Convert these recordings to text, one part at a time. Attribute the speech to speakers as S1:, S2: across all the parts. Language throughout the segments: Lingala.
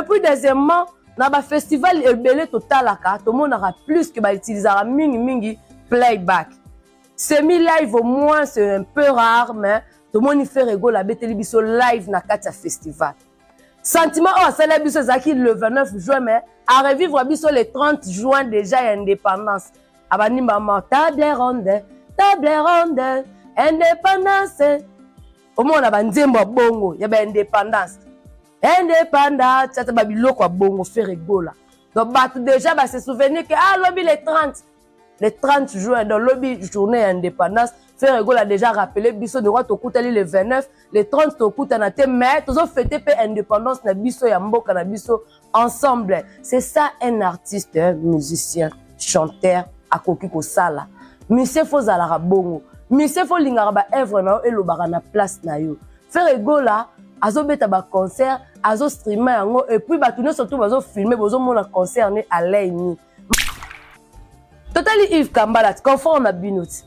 S1: Puis deuxièmement, na bafestival ebele totalaka, tomonaka plus que bautilisaka mingimingi playback. Semi live au moins, c'est un peu rare, mais tomoni Ferre Gola abeteli biso live na kati ya festival. Sentiment oyo asali biso ezalaki le 29 juin, mais arevivre biso le 30 juin déjà ya indépendance. Abandi mama table ronde, table ronde, indépendance. Omona banzembo ya bongo ya baindépendance, indépendance, tiata babiloko ya bongo Ferre Gola. Donc bato déjà base souvenir ke ah, lobi le 30, le 30 juin, donc lobi journée ya indépendance. Ferre Gola déjà rappelé biso de tokutali le 29, le 30 tokutana te, mais tozofete mpe indépendance na biso ya mboka na biso ensemble. C'est ça un artiste, hein, musicien, chanteur akoki kosala. Musicien fo ozalaka bongo, musicien fo olingaka baœuvre na yo elobaka na place na yo. Ferre Gola azobeta baconcert, azostreama yango, et puis bato nyonso to bazofilme, bozomona concert ne à l'œil nu. Totali Yves Kambala, conforme na bino ti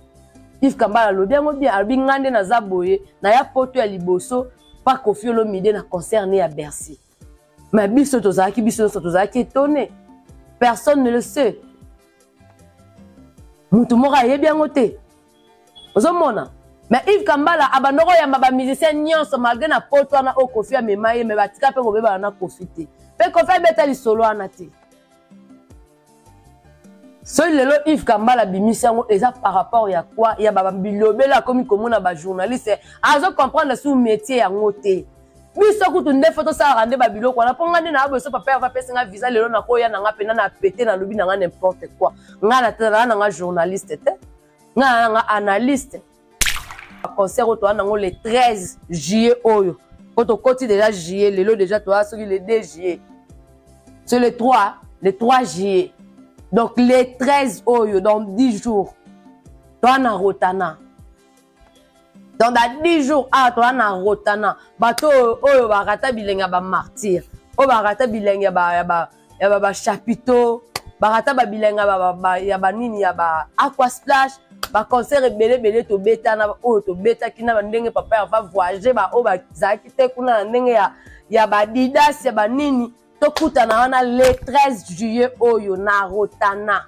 S1: Yves Kambala alobi yango bien, alobi nga nde naza boye, naya poto ya liboso pa Koffi Olomide na concert ne ya Bercy. Mais biso tozalaki, biso nyonso tozalaki étonné, personne ne le sait, mutu moko ayebi yango te. Ozomona, mais Yves Kambala abanda koyamba bamusicien nyonso malgré na poto wana oyo Koffi amema ye, mais batika mpe kobebana na Koffi te, mpe Koffi abeta lisolo wana te. Soki lelo Yves Kambala abimisi yango, eza par rapport ya quoi? Ya bilobela akomi komona bajournaliste, azocomprendre su métier yango te. Biso kutu nde fo tosalaka nde babiloko wana, mpo nga nde na boso papa Herve apesi nga visa lelo, nakoya na nga mpena na pete, nalobi na nga n'importe quoi. Nga natalaka na nga journaliste te, nga na nga analyste. Concert oyo toza nango le 13 juillet oyo, po tokoti déjà juillet lelo, déjà toza soki le 2 juillet, c'est le 3, le 3 juillet. Donc le 13 oyo, dans 10 jours toza na Rotana. Donc dans 10 jours awa toza na Rotana. Bato oyo oyo barata bilenge ya bamartyr, oyo barata bilenge ya bachapiteau, barata babilenge ya banini, ya ba aquasplash, baconcert ebele ebele tobetana, oyo tobetaki na bandenge papa Herve voyage, baoyo bazalaki te kuna na ndenge ya badidas ya banini. Tokutana wana le 13 juillet oyo na Rotana.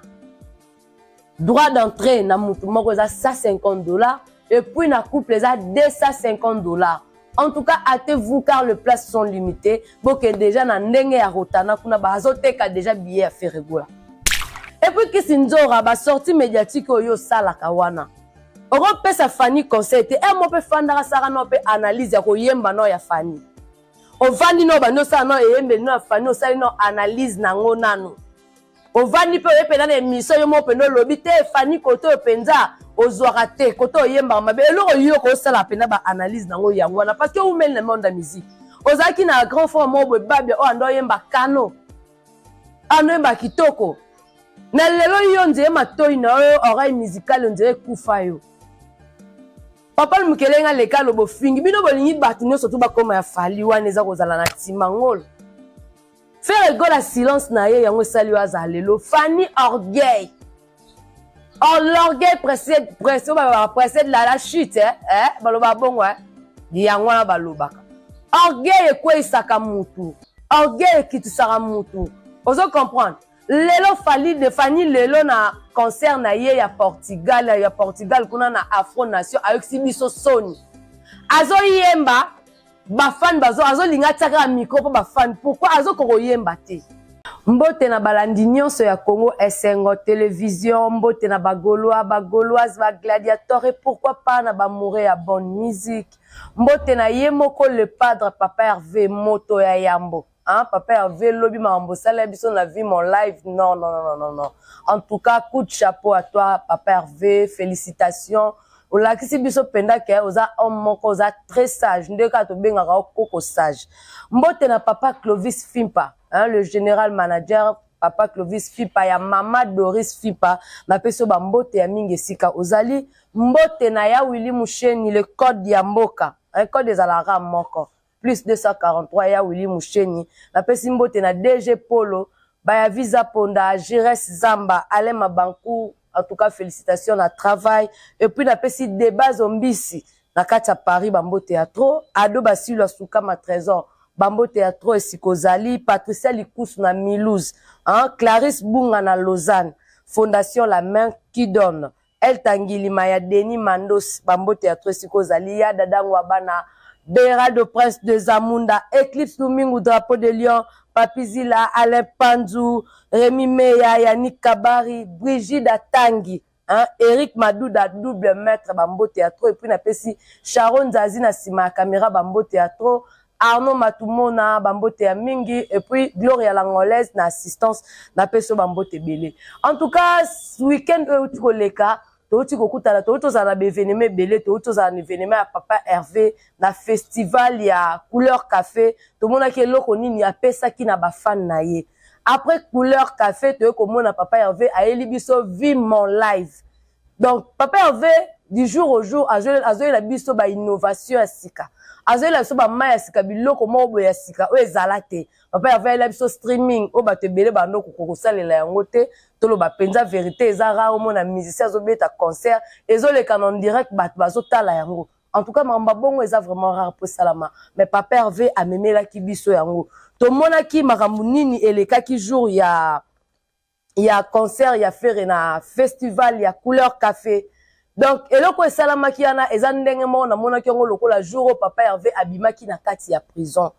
S1: Droit d'entrée na mutu moko eza 150 $, et puis na couple eza 250 $. En tout cas, hâtez-vous car les places sont limitées. Bokende déjà na ndenge ya Rotana, kuna bazoteka déjà billet ya Ferre Gola. Et puis Kisi Nzora, basortie médiatique oyo osalaka wana, okopesa Fani conseil te? E mo mpe fandaka, saka no mpe analyse ya koyemba no ya Fani. Ovandi no, bandi osala no eyembeli no ya Fani, osali no analyse nango nano. Ovandi mpe oye mpenza na émission, yo moko mpenza olobi te Fani kote oyo mpenza ozwaka te, kote oyembaka mabe. Eloko yo kosala mpenza baanalyse nango yango wana, parce que oumeli na monde ya musique. Ozalaki na grand frère moko boye, Babia, oyo ando oyemba kano, ando oyemba kitoko. Na lelo yo nzeye matoi na yo, oreille musicale nzeye ekufa yo. Papa Mokelenga aleka aloba ofingi bino, bolingi bato nyonso tu bakóma ya Fali. Wana eza kozala na nsima ngolo. Ferre Gola, silence na ye yango esali oyo azala lelo. Fani, orgueil. Or l'orgueil précède, précède, précède la chute, eh? Eh? Baloba bongo, eh? Yango wana balobaka orgueil ekweyisaka mutu, orgueil ekitisaka mutu. Ozo comprendre lelo Fali de Fani, lelo na concert na ye ya Portugal, ya Portugal kuna na Afro Nation, ayokisi biso soni. Azoyemba, bafani bazo, azolinga atia kaka micro mpo bafani. Pourquoi azokoka koyemba te? Mbote na balandi nyonso ya Congo Esengo Télévision, mbote na bagaulois, bagauloise, bagladiateur et pourquoi pas na bamoureux ya bonne musique. Mbote na ye moko le padre papa Hervé, moto ya yambo, hein, papa Hervé, lobi makambo osala biso na vie mon live, non, non, non, non, non. En tout cas, coup de chapeau à toi, papa Hervé, félicitations. Olakisi biso mpenza ke oza homme moko, oza très sage, nde kaka tobengaka yo koko sage. Mbote na papa Clovis Fimpa, hein, le général manager papa Clovis Fipa ya mama Doris Fipa, napesi yo bambote ya mingi esika ozali. Mbote na ya Willi Musheni, le code ya mboka, hein, code ezalaka moko plus 243 ya Willi Musheni. Napesi mbote na DG Polo Baya, Visa Ponda, Gires Zamba, Alain Mabankou. En tout cas, félicitations na travail. Et puis napesi Débat Zombisi na kati ya Paris bambote ya trop. Ado Basilu Asukama Trésor. Bambote ya trop esika ozali. Patricia Likusu na Mulhouse, hein? Clarisse Bunga na Lausanne, Fondation La Main qui donne. Elta Ngilima ya Denis Mandos, bambote ya trop esika ozali. Ya Dadango Abana, Beraldo Prince de Zamunda, Eclipse Lumingu, Drapeau de Lion, Papi Zila, Alain Panzu, Rémi Meya, Yannick Kabari, Brigitte Atangi, hein, Eric Maduda, double maître, bambote ya trop. Et puis napesi Sharon Nzazi na sima ya caméra, bambote ya trop. Arnaud Matumona, bambote ya mingi. Et puis Gloria Langolaise na assistance, napesi bambote ebele. En tout cas, week-end oyo euti koleka, touti kokutana, touti tozala na baévénement ebele, touti tozala na événement ya Papa Hervé na festival ya Couleur Café. Tomonaki eloko nini apesaki na bafan na ye. Après Couleur Café, toye komona Papa Hervé ayeli biso Vie Mon Live. Donc Papa Hervé, du jour au jour, azoyela biso ba innovation ya sika, azoyela biso bamai ya sika, biloko moko boye ya sika oyo ezala te. Papa Hervé ayela biso streaming oyo bato ebele bando kosalela yango te. Toloba mpenza vérité, eza rare omona musicien azobeta concert ezoleka na direct, bato bazotala yango. En tout cas, makambo bongo eza vraiment rare po esalama, mais Papa Hervé amemelaki biso yango. Tomonaki makambo nini elekaki jour ya concert ya Ferre na festival ya Couleur Café. Donc eloko esalamaki wana eza ndenge moko namonaki yango lokola jour oyo Papa Hervé abimaki na kati ya prison.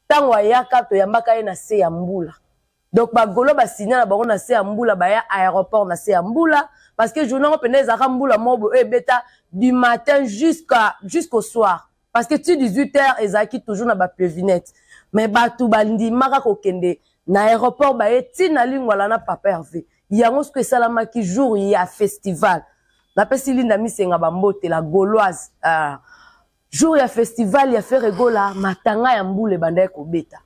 S1: Ntango ayaka, toyambaka ye na se ya mbula. Donc bagolo basinya na bango na se ya mbula, baya aéroport na se ya mbula, parce que journée yango mpenza ezalaka mbula moko boye oyo ebeta du matin jusqu'au soir, parce que ti 18 heures ezalaki toujours na bapleuvinette. Mais bato bandimaka kokende na aéroport, baye ntina Lingwala na Papa Hervé. Yango soki esalamaki jour ya festival, napesi Linda Misenga bambote, la Gauloise. Jour ya festival ya Ferre Gola, matanga ya mbula ebandaki kobeta.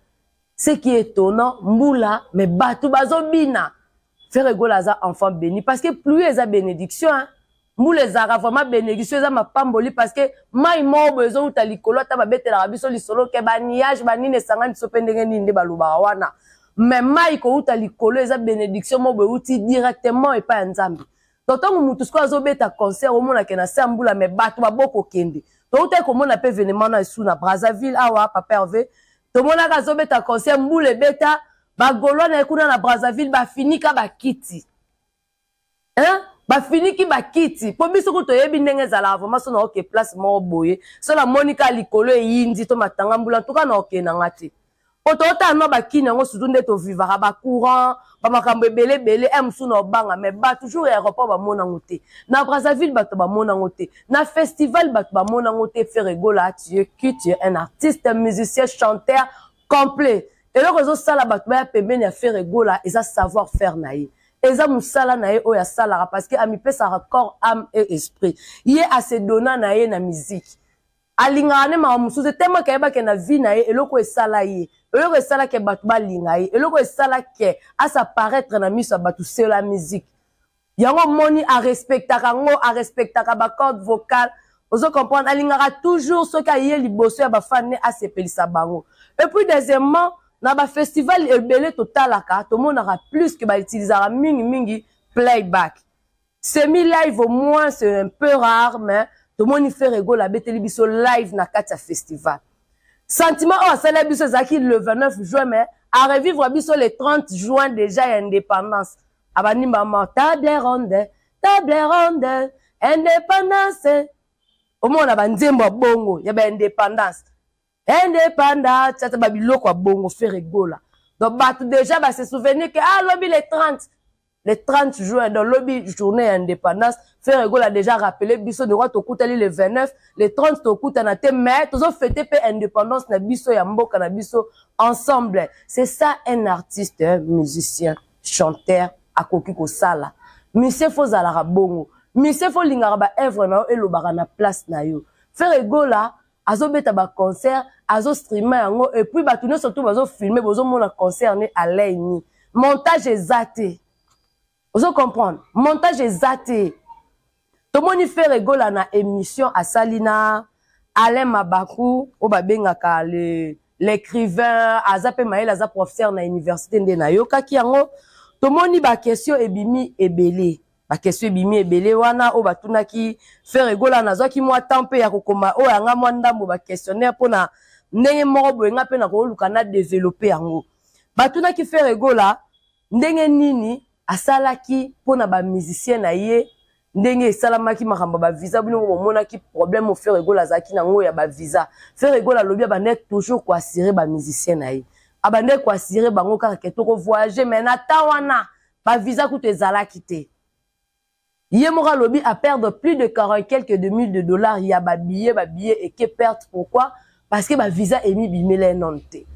S1: Ce qui est étonnant, mbula, mais bato bazobina. Ferre Gola aza enfant béni, parce que pluie eza bénédiction, hein? Mbula ezalaka vraiment bénédiction, eza mapamboli, parce que mai moko boye ezowuta likolo. Ata babetelaka biso lisolo ke banuage banini esangani biso mpe ndenge nini nde balobaka wana, mais mai kowuta likolo eza bénédiction moko boye euti directement epai ya Nzambe. Donc ntango motu sikoyo azobeta concert, omonake na se ya mbula, mais bato babokokende. Toutaki komona mpe événement na esu na Brazzaville awa, Papa Hervé tomonaka azobeta concert, mbula ebeta, bagaulois na ye kuna na Brazzaville bafinika bakiti, hein? Bafiniki bakiti, mpo biso ku toyebi ndenge ezalaka vraiment. So naoke place moko boye, so namoni kaka likolo eyindi to matanga mbula, ntuka naokende nanga te, po totala no bakini yango, surtout nde tovivaka bacourant, bamakambo ebele ebele e mosusu na obanga. Mais bato jour ya aéroport bamonango te, na Brazzaville bato bamonango te, na festival bato bamonango te. Ferre Gola, tu es qui? Tu es un artiste musicien chanteur complet. Eloko ezosala bato baya pembeni ya Ferre Gola eza savoir faire na ye, eza mosala na ye oyo asalaka, parce que amipesaka corps, âme et esprit. Ye asedona na ye na musique, alingaka nde makambo mosusu temaka. Ayebake na vie na ye, eloko esala ye, eloko esalaki bato balinga ye, eloko esalaki as'apparaître na miso ya bato, c'est la musique. Yango omoni arespectaka yango, arespectaka bacorde vocale, ozo comprendre? Alingaka toujours soki aye liboso ya bafan ne, asepelisa bango. Et puis deuxièmement, na bafestival ebele totalaka, tomonaka plus ke bautilisaka mingimingi playback, semi live au moins c'est un peu rare. Mais tomoni Ferre Gola abeteli biso live na kati ya festival. Sentiment oyo asali biso ezalaki le 29 juin, mais arevivre biso le 30 juin déjà ya indépendance. Abandi mbama "Table ronde, table ronde, indépendance". Omona banzembo ya bongo ya baindépendance, indépendance, tiata babiloko ya bongo, Ferre Gola. Donc bato déjà base souvenir ke ah, lobi le 30, le 30 juin, donc lobi journée ya indépendance. Ferre Gola déjà rappelé biso de roi, tokutali le 29, le 30 tokutana te, mais tozofete mpe indépendance na biso ya mboka na biso ensemble. C'est ça un artiste musicien chanteur akoki kosala. Musicien faut ozalaka bongo, musicien faut olingaka baœuvre na yo elobaka na place na yo. Ferre Gola azobeta baconcert, azostreamer yango, et puis bato nyonso to bazofilmer, bozomona concert ne à l'œil nu. Montage eza te, ozo comprendre? Montage eza te. Tomoni Ferre Gola na émission asali na Alain Mabaku oyo babengaka le l'écrivain, aza mpe mayele, aza professeur na université nde nayokaki yango. Tomoni baquestion ebimi ebele. Baquestion ebimi ebele wana oyo batunaki Ferre Gola. Nazwaki mwa temps mpe ya kokoma oyo yanga mwa ndambo baquestionnaire, mpona ndenge moko boye nga mpe nakoluka na développer yango. Batunaki Ferre Gola ndenge nini asalaki mpona bamusicien na ye, ndenge esalamaki makambo ya bavisa. Bino bomonaki problème oyo Ferre Gola azalaki nango ya bavisa. Ferre Gola alobi abandaki toujours koassurer bamusicien na ye, abandaki koassurer bango kaka ke tokovoyage. Mais na temps wana bavisa kutu ezalaki te. Ye moko alobi aperdre plus de 40 quelques de mille de dollars ya babillet, babillet eke perte. Pourquoi? Parce que bavisa emibimela ye nano te.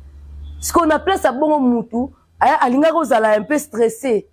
S1: Sikoyo na place ya bongo, mutu alingaki kozala un peu stressé,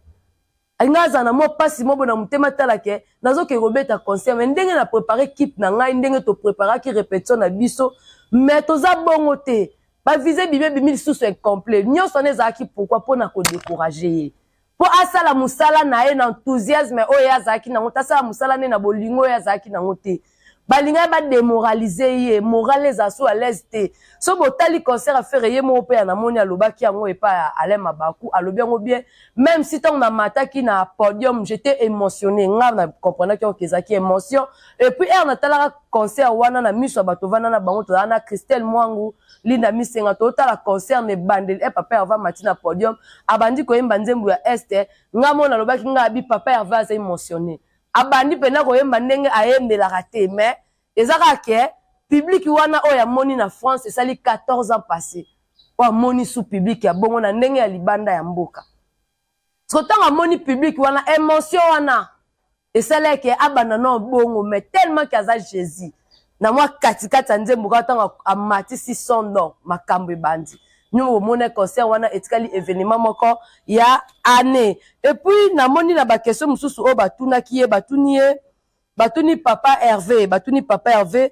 S1: alingi azala na mwa mpasi moko na motema. Tala ke nazokende kobeta concert, mais ndenge na préparé équipe na ngai, ndenge topréparaki répétition na biso, mais toza bongo te. Bavisa ebimi, ebimi lisusu incomplet. Nyonso wana ezalaki pourquoi? Mpona kodécourager ye, mpo asala mosala na ye na enthousiasme oyo ye azalaki nango te, asala mosala nde na bolingo oyo azalaki nango te. Balingaki badémoraliser ye, moral ezala so à l'aise te. So botali concert a Ferre, ye moko mpe ya namoni alobaki yango epai ya Alain Mabaku, alobi yango bien: même si ntango namataki na podium, j'étais émotionné. Nga na comprenaki yango ezalaki émotion. Et puis heure natalaka concert wana na miso ya bato vanda na bango, tozala na Christelle Mwangu, Linda Misenga, totala concert na ebandeli e papa Herve amati na podium, abandi koyemba nzembo ya este. Nga mo nalobaki, nga abi papa Herve aza émotionné, abandi mpena koyemba ndenge ayembelaka te. Mais eza kaka ke public wana oyo amoni na France esali 14 ans passé, oyo amoni su public ya bongo na ndenge ya libanda ya mboka. Siko ntango amoni public wana, émotion wana esalaki abanda na bongo. Mais tellement ke aza Jésus, na mwa katikati ya nzembo kaka, ntango amatisi son don, makambo ebandi. Nyongo bomona concert wana etikali événement moko ya année. Et puis namoni na baquestion mosusu oyo batunaki ye, batuni ye, batuni papa Hervé, batuni papa Hervé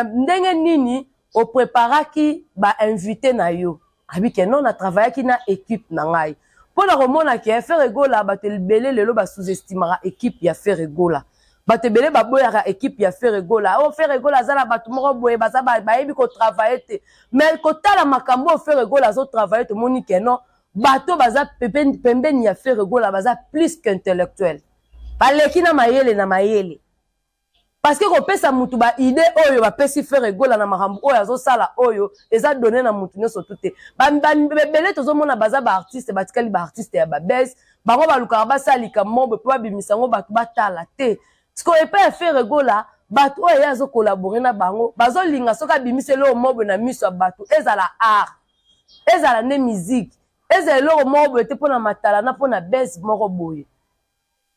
S1: ndenge nini opréparaki bainvité na yo. Abi ke non, natravaillaki na équipe na ngai. Mpo na komona ke Ferre Gola, bato ebele lelo basous-estimaka équipe ya Ferre Gola. Bato ebele baboyaka équipe ya Ferre Gola. Oyo Ferre Gola aza na bato moko boye baza bayebi kotravailler te. Mais kotala makambo oyo Ferre Gola azotravailler, tomoni ke non, bato baza pembeni ya Ferre Gola baza plus qu'intellectuel, baleki na mayele na mayele. Parce que kopesa mutu baidée oyo bapesi Ferre Gola na makambo oyo azosala, oyo eza donné na mutu nyonso tu te. Ebele tozomona baza baartiste, batikali baartiste ya babese. Bango balukaka basala likambo moko mpo babimisa yango, bato batala te. Sikoyo epai ya Ferre Gola, bato oyo ye azocollaborer na bango bazolinga soki abimisi eloko moko na miso ya bato, ezala art, ezala nde musique, ezala eloko moko boye te mpona matala na mpona bese moko boye.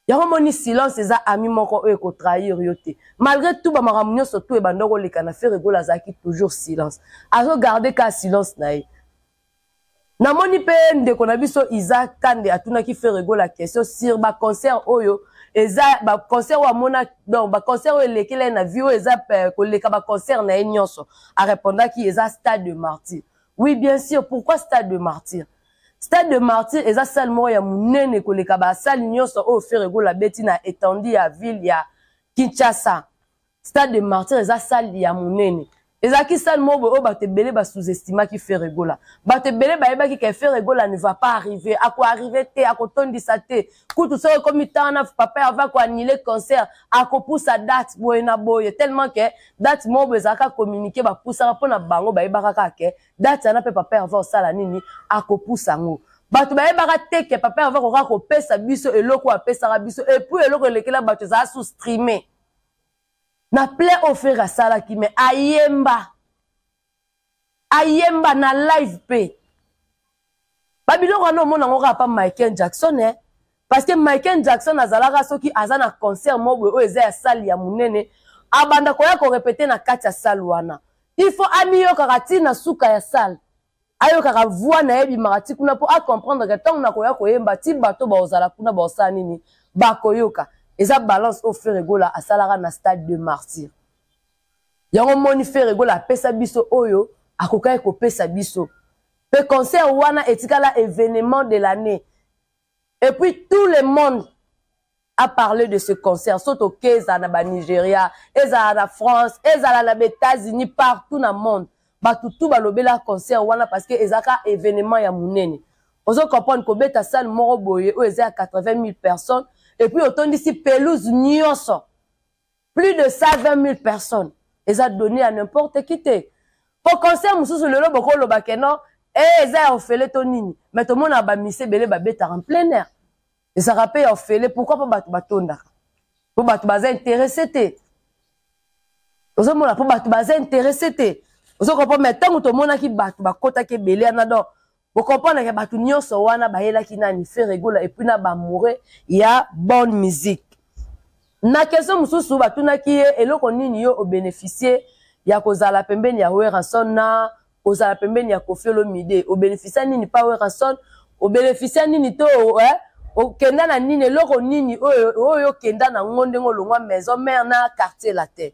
S1: Yango moni silence eza ami moko oyo ekotrahir yo te. Malgré tout bamakambo nyonso tu ebanda koleka na Ferre Gola, azalaki toujours silence, azogarder ka silence na ye. Namoni mpe ndeko na biso Isaac Kande atunaki Ferre Gola question sur baconcert oyo eza baconcert oyo amona, donc baconcert oyo elekela ye na vie, oyo eza koleka baconcert na ye nyonso. Arépondaki eza Stade de Martyr. Oui, bien sûr. Pourquoi Stade de Martyr? Stade de Martyr eza salle moko ya monene koleka basale nyonso oyo Ferre Gola abeti na étendue ya ville ya Kinshasa. Stade de Martyr eza salle ya monene. Ezalaki salle moko boye oyo bato ebele basous-estimaki Ferre Gola. Bato ebele bayebaki ke Ferre Gola ne va pas arriver, akoarriver te, akotondisa te. Kutu soki ekomi ntango wana, papa Herve akoannuler concert, akopusa date boye na boye, tellement ke date moko boye ezalaka communiqué, bapusaka mpona bango. Bayebaka kaka ke date wana mpe papa Herve osala nini, akopusa yango. Bato bayebaka te ke papa Herve akoka kopesa biso eloko oyo apesaka biso. Et puis eloko elekela bato ezala sous streamer na plein oyo Ferre asalaki, mais ayemba, ayemba na live mpe babiloko wana. Omona yango kaka pa Michael Jackson, eh? Parce que Michael Jackson azalaka, soki aza na concert moko boye oyo eza ya salle ya monene, abanda koya korépéter na kati ya salle wana. Il faut amiyokaka ntina suka ya salle, ayokaka voix na ye ebimaka ti kuna, mpo acomprendre ke ntango nakoya koyemba, ti bato baozala kuna baosala nini, bakoyoka. Eza balance oyo Ferre Gola asalaka na Stade de Martyr. Yango moni Ferre Gola apesa biso oyo akokaki kopesa biso. Mpe concert wana etikala événement de l'année. Et puis tout le monde a parlé de ce concert. So toke, ezala na banigeria, ezala na France, ezala na baÉtats-Unis, partout na monde, bato tu balobela concert wana, parce que ezalaka événement ya monene. Ozo comprendre, kobeta salle moko boye oyo eza ya 80 000 personnes. Et puis otondisi pelouse nyonso, plus de 120 000 personnes, eza donné à n'importe qui te. Po concert mosusu lelo bokoloba ke non, e eza ya ofele to nini, mais tomona bamise ebele babetaka en plein air, ezalaka mpe ya ofele. Pourquoi? Mpo bato batondaka, mpo bato baza intéressé te. Ozomona, mpo bato baza intéressé te, ozokomprendre? Mais ntango tomonaki bato bakotaki ebele wana, donc bocomprendre ke bato nyonso wana bayelaki nani? Ferre Gola, et puis na baamoureux ya bonne musique. Na question mosusu batunaki ye: eloko nini yo obénéficie ya kozala pembeni ya Werrason na kozala pembeni ya Koffi Olomide? Obénéficia nini pa Werrason? Obénéficia nini to okenda na nini? Eloko nini oyo okenda nango ndenge olongwa Maison Mère na Quartier Latin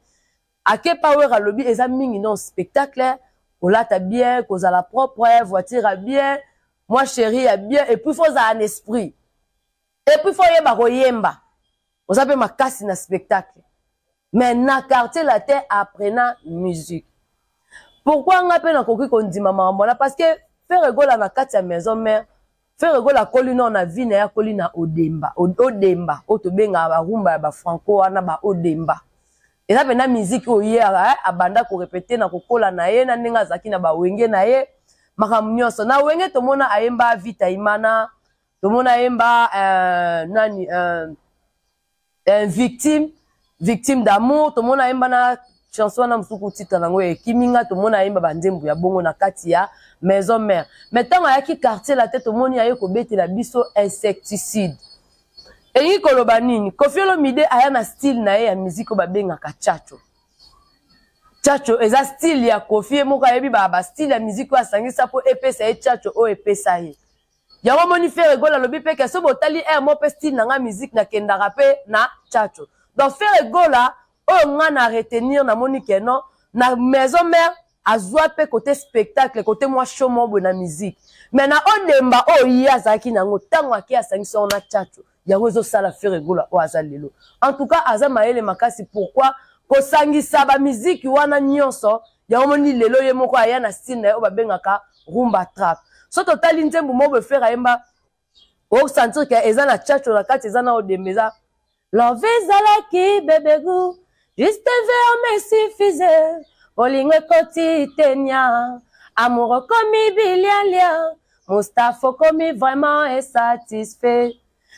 S1: ake pa Wera? Alobi eza mingi non spectacle, kolata bien, kozala propre, voiture ya bien, mwa chéri ya bien, et puis faut ozala na esprit, et puis faut oyeba koyemba, oza mpe makasi na spectacle. Mais na Quartier Latin apprena musique. Pourquoi nga mpe nakoki kondima makambo wana? Parce que Ferre Gola na kati ya Maison Mère, Ferre Gola akoli nao na vie na ye, akoli na odemba. Odemba oyo tobengaka barumba ya bafranco wana, baodemba eza mpena miziki oyo ye abanda korépéter na kokola na ye, na ndenge azalaki na bawenge na ye, makambo nyonso na wenge. Tomona ayemba Vita Imana, tomona ayemba nani, Victime d'amour, tomona ayemba na chanson wana mosuku titre nango ekimi nga. Tomona ayemba banzembo ya bongo na kati ya Maison Mère. Mais ntango ayaki Quartier Latin, tomoni aye kobetela biso Insecticide. Elingi koloba nini? Koffi Olomide aya na style na ye ya musique oyo babengaka tchatcho. Tchatcho eza style ya Koffi ye moko, ayebi bastyle ya musique oyo asangisa mpo epesa ye tchatcho oyo epesa ye yango. Omoni, Ferre Gola alobi mpe ke so botali aire mo mpe style na nga musique, nakendaka mpe na tchatcho. Donc Ferre Gola oyo nga na retenir, namoni ke non, na Maison Mère azwa mpe côté spectacle, côté mwa show moko boye na musique, mais na odemba oyo ye azalaki nango, ntango ake asangisi yango na tchatcho, yango ezosala Ferre Gola oyo aza lelo. En tout cas aza mayele makasi. Pourquoi kosangisa bamiziki wana nyonso? Yango moni lelo ye moko aya na style na ye oyo babengaka rumba trap. So totali nzembo moko boye Ferre ayemba, osentir ke eza na tchatcho na kati, eza na odemba, eza Love ezalaki bebegu, juste verre me suffisait, bolingo ekoti tenia, amour okomi bilialia, Mustapha okomi vraiment insatisfait,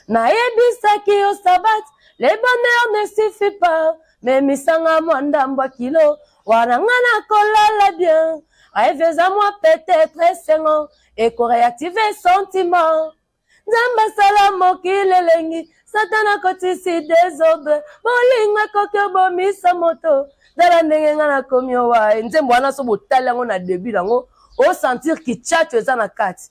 S1: nayebisaki yo sabat, le bonheur ne suffit pas, memisanga mwa ndambo ya kilo wana, nga nakolala bien, rêve eza mwa peut-être esengo ekoréactive sentiment. Nzambe asala mokili elengi, Satana akotisi désordre, bolingo ekoki obomisa moto, tala ndenge nga nakomi owa. Nzembo wana, so botali yango na début yango, osentir kitchatcho eza na kati.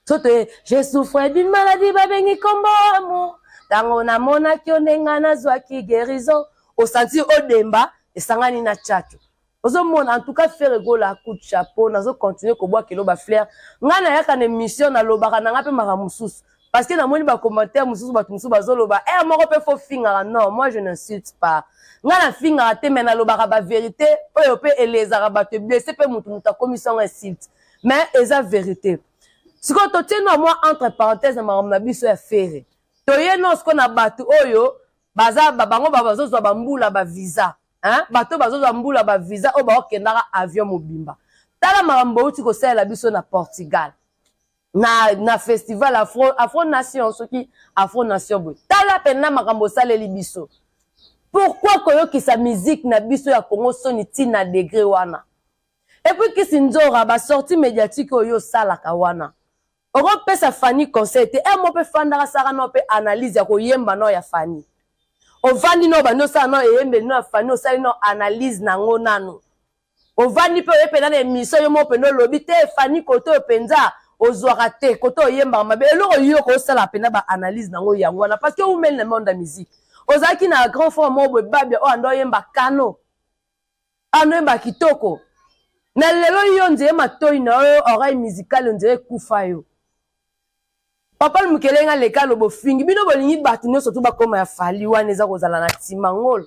S1: So toye: je souffre d'une maladie babengi kombo amour, ntango namonaki yo ndenge nazwaki guérison. Osentir odemba esangani na tchatcho, ozomona. En tout cas Ferre Gola, coup de chapeau. Nazocontinue kobwakelo bafleurs. Ngai nayaka na émission, nalobaka na ngai mpe makambo mosusu, parce que namoni bacommentaire mosusu, bato mosusu bazoloba ere moko mpe fo fingaka. Non, moi je n'insulte pas, ngai nafingaka te, mais nalobaka bavérité oyo mpe elezaka bato, eblesse mpe motu, moto akomisi yango insulte, mais eza vérité. Sikoyo totie no mwa entre parenthèse na makambo na biso ya Ferre. Toye no sikoyo na bato oyo baza bango bazozwa bambula bavisa, bato bazozwa mbula bavisa oyo baokendaka avion mobimba. Tala makambo outi kosalela biso na Portugal na festival Afro Nation, soki Afro Nation boye. Tala mpenza makambo osaleli biso. Pourquoi koyokisa musique na biso ya Congo soni ntina degré wana? Et puis kisi nzora, basortie médiatique oyo osalaka wana, okopesa Fani conseil te? E mo mpe fandaka, saka nao mpe analyse ya koyemba nao ya Fani. Ovandi nao, bandi osala nao eyembeli nao ya Fani, osali nao analyse nango nano, ovandi mpe oye mpenza na émission, yo moko mpenza olobi te Fani kote oyo mpenza ozwaka te, kote oyembaka mabe. Eloko yo kosala mpenza baanalyse nango yango wana, parce que oumeli na monde ya musique, ozalaki na grand frère moko boye Babia oyo ando oyemba kano, ando oyemba kitoko. Na lelo yo nzeye matoi na yo, oreille musicale nzeye ekufa yo. Papa Mokelenga aleka aloba ofingi bino, bolingi bato nyonso tu bakóma ya Fali wana, eza kozala na nsima ngolo.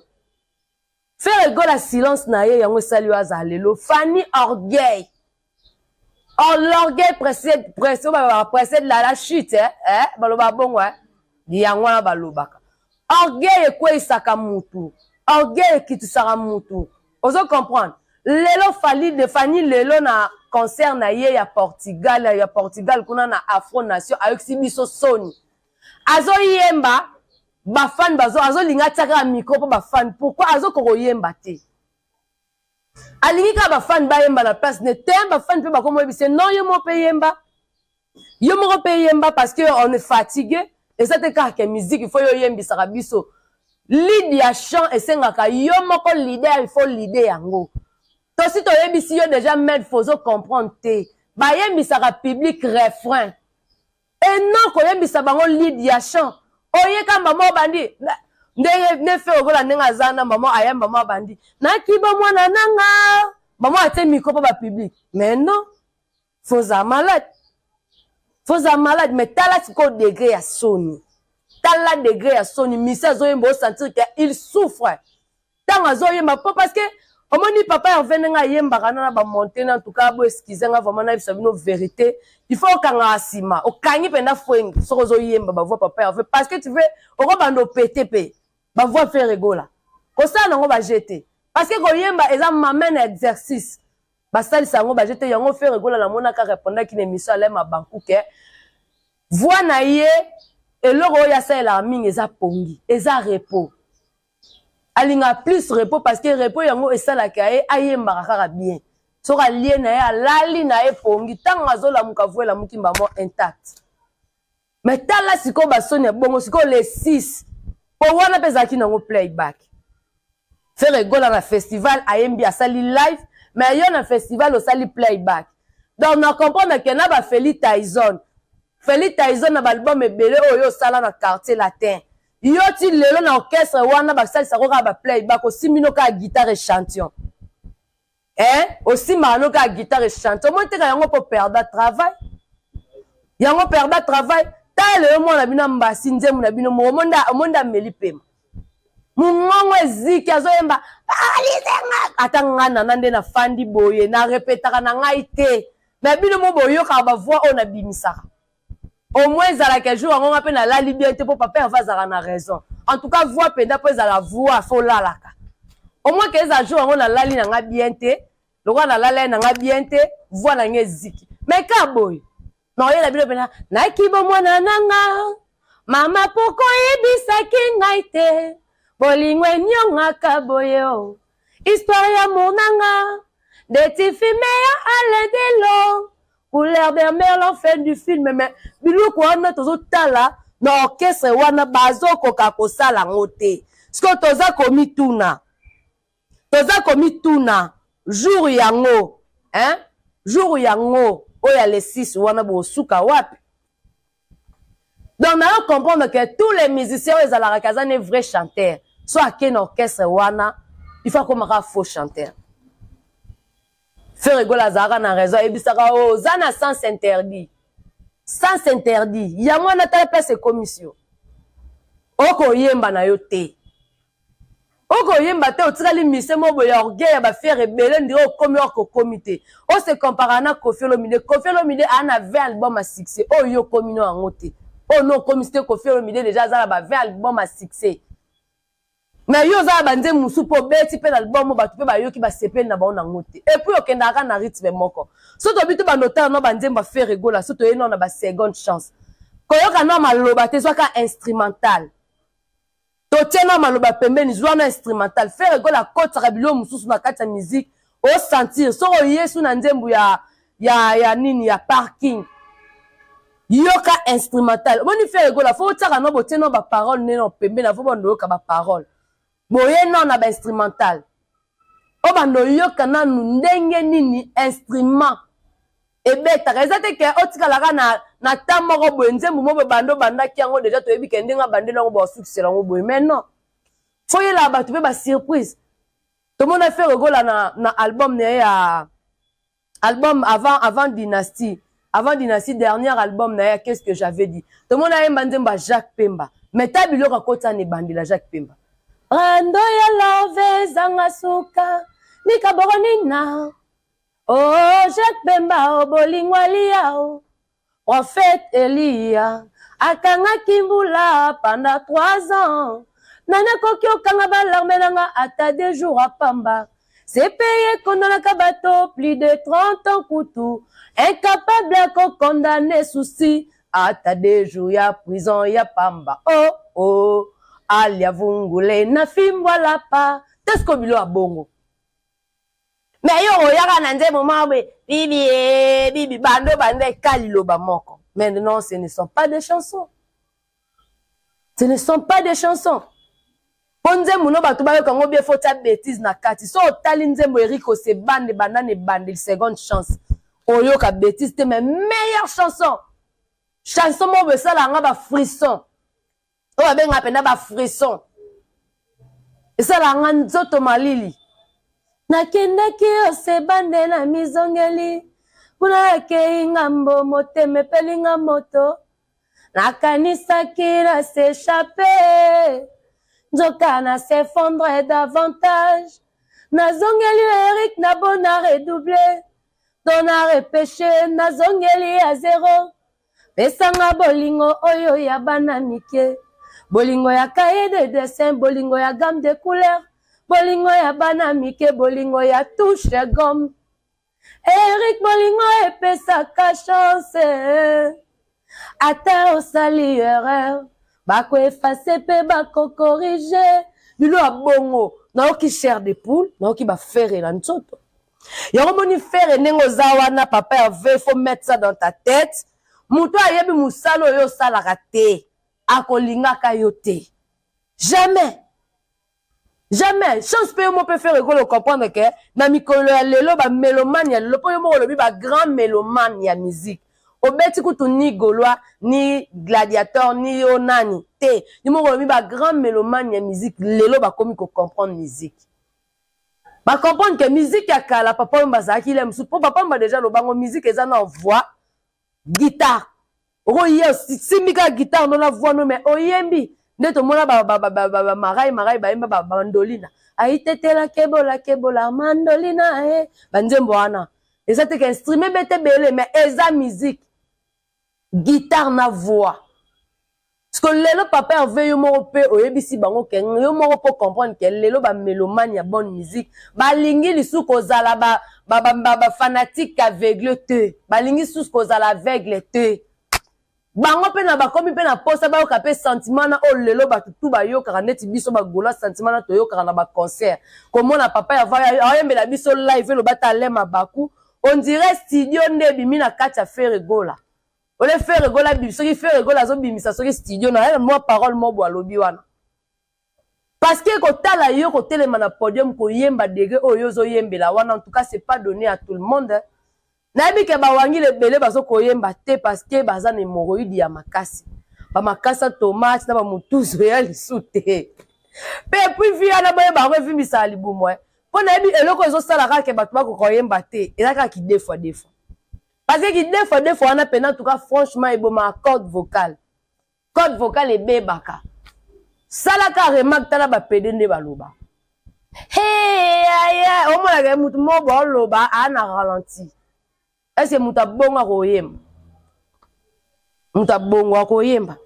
S1: Ferre Gola, silence na ye yango esali oyo azala lelo. Fani, orgueil. Or l'orgueil précède la chute, eh? Eh? Baloba bongo, eh? Yango wana balobaka orgueil ekweyisaka mutu, orgueil ekitisaka mutu. Ozo comprendre? Lelo Fally de Fanny lelo na concert na ye ya Portugal, ya Portugal kuna na Afro Nation, ayokisi biso soni. Azoyemba ba fan bazo, azolinga atia kaka micro mpo ba fan. Pourquoi azokoka koyemba te? Alingi kaka ba fan bayemba na place ne te. Ba fan mpe bakoma oyebisa non, yo moko mpe yemba, yo moko mpe yemba, parce que on est fatigué. Eza te kaka ke musique il faut yo oyembisaka biso. Lead ya chant esengaka yo moko leader, il faut leader yango. Tosi toyebisi yo déjà, med faut comprendre te, bayembisaka public refrain et non koyembisa bango lead ya chant. Oyeka mama obandi ndenge ne fe okola ndenge aza na mama ayamba, mama abandi nakiba mwana nanga, mama atie micro mpo bapublic. Mais non, foza malade, foza malade. Mais tala sikoyo degré ya soni, tala degré ya soni. Misi azoyemba, osentir ke il souffre ntango azoyemba, mpo parce que omoni papa Herve ndenge ayembaka na bamonte na. En tout cas, bo excuse nga vraiment, nayebisa bino vérité, il faut okangaka nsima, okangi mpenza fwengi soki ozoyemba bavoix papa Herve, parce que tu veux okobanda opete mpe bavoix Ferre Gola kosala nango baje te, parce que koyemba eza mame na exercice, basalisa yango baje te. Yango Ferre Gola namonaka répondaki na émission Alema Bankuke, voix na ye eloko oyo asalelaka mingi eza pongi, eza repos. Alingaka plus repos, parce que repos yango esalaka ye ayembaka kaka bien. Soki alie na ye, alali na ye pongi, ntango azolamuka, voix elamuki mbamo intact. Mais tala sikoyo basoni ya bongo. Sikoyo le 6, po wana mpe ezalaki nango playback. Ferre Gola na festival ayembi, asali live, mais yo na festival osali playback. Donc na comprendre ke na bafeli Tyson, Feli Tyson na baalbum ebele oyo osala na Quartier Latin, yo ti lelo na orchestre wana basalisaka kaka baplayback. Osimbi no kaka guitare échantillon, eh? Osimbaka no kaka guitare échantillon, omoni teka yango mpo perda travail, yango perda travail. Tala lelo mwana bino ambasi nzembo na bino moko, omonde ameli pema, mongongo eziki, azoyemba alizenga. Ata nga nana nde nafandi boye, narepetaka na ngai te, me bino mo boyokaka bavoix oyo nabimisaka. Au moins ezalaka jour yango nga mpe nalali bien te, mpo papa Herve azalaka na raison. En tout cas, voix mpenza, mpo ezala voix, fo olalaka. Au moins ke ezala jour yango nalali na nga bien te, lokola nalala ye na nga bien te, voix na nga eziki. Mais ka boye naoyela bino mpena nakibo mwana na nga mama, poko oyebisaki ngai te bolingo enyongaka boye o histoire ya amour na nga ndeti film ya Alain Delon, couleur de mer, l'enfer du film. Mais biloko wana tozotala na orchestre wana, bazokoka kosala yango te. Sikoyo toza komituna, toza komituna jour yango, hein? Jour yango oyo ya le 6 wana, bosuka wapi? Donc nayo comprendre que tous les musiciens oyo ezalaka aza ne vrai chanteur, so ake na orchestre wana, il faut akomaka faux chanteur. Ferre Gola azalaka na raison, ayebisaka oyo oza na sens interdit, sens interdit yango wana. Tala place ekomisi yo, okoyemba na yo te, okoyemba te, otikali mise moko boye ya orgueil ya bafiere ebele, ndire okomi orke okomi te. Ose compara na Koffi Olomide. Koffi Olomide aa na 20 album ya succès, oyo yo okomi no yango te, oyo no okomisi te. Koffi Olomide déjà aza na ba 20 album ya succès, mais yo oza na banzembo mosusu mpo obeti mpe na album, bato mpe bayoki, basepeli na bango nango te. Et puis okendaka na rythme moko. So tobi to bando otala no banzembo ya Ferre Gola, so toye no na baseconde chance, koyoka no maloba te, zwaka instrumental, totie na maloba pembeni, zwa na instrumental. Ferre Gola akotisaka biloko mosusu na kati ya musique, osentir. Soki oyesu na nzembo ya nini, ya Parking, yoka instrumental, omoni Ferre Gola fo otiaka no, botie no baparole nde no pembeni, afo bando oyoka baparole, boye no na bainstrumental, oyo bando oyoka nanu ndenge nini instrument ebetaka. Eza te ke otikalaka na ta moko boye, nzembo moko boye, bando obandaki yango déjà, toyebi ke ndenge abandeli yango, basukisela yango boye. Mais non, fo yelaka bato mpe basurprise. Tomona Ferre Gola na album na ye ya album avant Dynastie, avant Dynastie, dernier album na ye, Qu'est-ce que j'avais dit, tomona ayemba nzembo ya Jacques Pemba. Mais ta biloko akota na ebandela Jacques Pemba, rando ya love ezanga suka, likaboko nina oh Jacques Pemba, o bolingo alia o prophète Elia. Akangaki mbula pendant 3 ans. Nani akoki okanga balarme na nga ata 2 jours apamba. CPI ekondolaka bato plus de 30 ans kutu. Incapable ya kokondane souci ata 2 jours ya prison ya pamba. Oh oh, alia vungule na fimbo alapa. Tesko bilo ya bongo. Mais yo oyaka na nzembo moko boye bibi eh, bibi bando banda eka liloba moko. Mais non, ce ne sont pas des chansons. Ce ne sont pas des chansons. Mpo nzembo no bato bayoka yango bien, faut tia bêtise na kati. So otali nzembo Eric Osebande banda na ebandeli seconde chance, oyoka bêtise te, mais meilleure chanson. Chanson moko boye esalaka nga ba frisson. Oyo babengaka mpenza ba frisson. Esalaka nga nzoto malili. Nakendaki Osebande na mizongeli, kuna nakei ngambo, motema epeli nga moto. Nakanisaki na s'échapper, nzoka na s'effondre davantage. Nazongeli Eric na bona redoubler, to na repêcher, nazongeli ya zéro. Pesanga bolingo oyo ya bana mike, bolingo ya cahier de dessin, bolingo ya gamme de couleurs, bolingo ya bana mike, bolingo ya touche gomme. Eric bolingo epesaka chance, ata osali erreur, bako effacer pe bako corriger. Bilo ya bongo, nayoki chair de poule, nayoki ba ferre na nzoto. Yango moni ferre ndenge oza wana, papa Hervé, faut mettre ça dans ta tête. Moto ayebi mosala oyo osalaka te, akolingaka yo te. Jamais. Jamais. Chance pe yo moko pe faire ekolo comprendre que na mikolo ya lelo ba mélomane ya lelo, po yo moko olobi ba grand mélomane ya musique. Obeti kutu ni Gaulois, ni gladiateur, ni yo nani te. Yo moko olobi ba grand mélomane ya musique lelo bakomi ko comprendre musique. Ba comprendre que musique ya kala papa Wemba azalaki le mosusu, po papa Wemba déjà lobango musique eza na voix, guitare. Okoya osimbi kaka guitare no na voix no, mais oyembi nde tomona ba marai marai bayemba ba mandolina. Ayitetela kebola kebola mandolina eh. Ba nzembo wana eza te ka instrument bete bele, mais eza musique, guitare na voix. Parce que lelo papa Hervé yo moko pe oyebisi bango ke yo moko po comprendre ke lelo ba mélomane ya bonne musique balingi lisusu kozala ba fanatique aveugle te, balingi lisusu kozala aveugle te. Bango pe na bakomi pe na posa bayoka pe sentiment na oyo lelo bato tu bayokaka neti biso ba Gaulois, sentiment na toyokaka na ba concert. Komona papa Hervé ayembela biso live eloba ta Alain Mabaku, on dirait studio nde ebimi na kati ya Ferre Gola. Ole Ferre Gola bi, soki Ferre Gola azobimisa soki studio na ye, mwa parole moko bo alobi wana. Parce que kotala yo kotelema na podium koyemba degré oyo ozoyembela wana, en tout cas c'est pas donné à tout le monde. Nayebi ke bawangile ebele bazo koyemba te parce que baza na hémorroïde ya makasi. Ba makasa tomate na ba mutuzo ya lisu te. Pe puis vi wana boyeba yango evimbisaka libumu, hein. Po nayebi eloko ezosala kaka ke bato bakoka koyemba te, eza kaka ki deux fois deux fois. Parce que ki deux fois deux fois wana pena, en tout cas franchement ebomaka corde vocale. Corde vocale ebebaka. Salaka remarque tala ba pede nde baloba. Hey, ay, ay, omonaka mutu moko bo oloba a na ralenti. Est-ce que mutu abongo akoyemba? Mutu abongo akoyemba.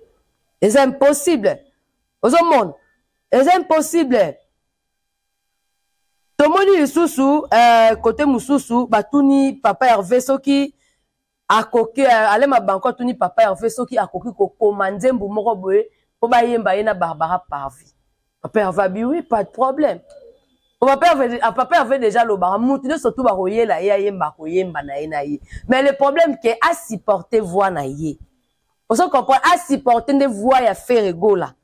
S1: Eza impossible. Ozomona? Eza impossible. Tomoni lisusu côté mosusu batuni papa Hervé soki akoki, Alain Mabanko atuni papa Hervé soki akoki kokoma nzembo moko boye po bayemba ye na Barbara Parvi. Papa Hervé abi oui, pas de problème. Po papa Hervé, ah, papa Hervé déjà lobaka mutu nyonso tu bakoyela ye ayemba koyemba na ye na ye. Mais le problème ke a supporter voix na ye. Ozo comprendre, a supporter nde voix ya Ferre Gola.